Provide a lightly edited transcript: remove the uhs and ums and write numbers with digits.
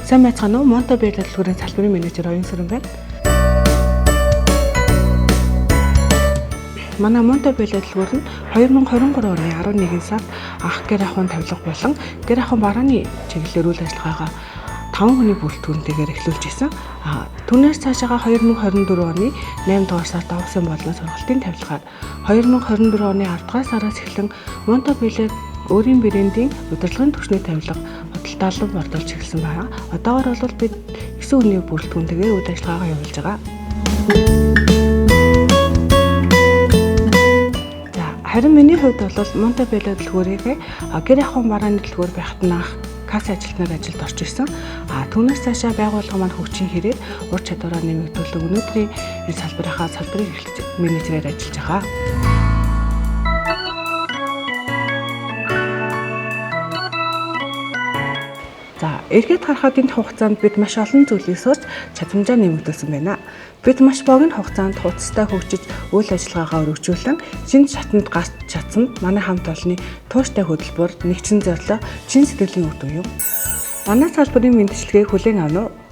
Сайн байцгаана уу? Montebello дэлгүүрийн салбарын менежер Оюнсүрэн байна. Манай Montebello дэлгүүр нь 2023 оны 11 сард анх гэр ахуйн тавилга болон гэр ахуйн барааны чиглэлээр үйл ажиллагаагаа 5 хүний бүрэлдэхүүнтэйгээр эхлүүлж исэн. Түүнээс цаашаага 2024 оны 8 дугаар сард офисын болон сургалтын тавилгаар 2024 оны 10 дугаар сараас эхлэн Montebello өөрийн брендийн удирдлагын түвшний тавилга худалдаалан борлуулж эхэлсэн байна. Одоогор бол бид 9 хүний бүрэлдэхүүнтэйгээр үйл ажиллагаагаа явуулж байгаа. За харин миний хувьд бол Montebello дэлгүүрийг гэр ахуйн барааны дэлгүүр байхад нь анх касс ажилтнаар ажилд орж ирсэн. Түүнээс цаашаа байгууллага маань хөгжин хэрээр ур чадвараа нэмэгдүүлэн өнөөдрийн энэ салбарынхаа салбарыг эрхлэж менежерээр ажиллаж байгаа. За, эргээд харахад энэ хугацаанд бид маш олон зүйлийг сурч чадамжаа нэмэгдүүлсэн байна. Бид маш богино хугацаанд хуудастай хөгжиж, үйл ажиллагаагаа өргөжүүлэн шинэ шатанд гарч чадсан манай хамт олонны тууштай хөтөлбөр, нэгдсэн зорилго, чин сэтгэлийн үр дүн юм. Манай салбарын мэндчилгээг хүлээн авах уу?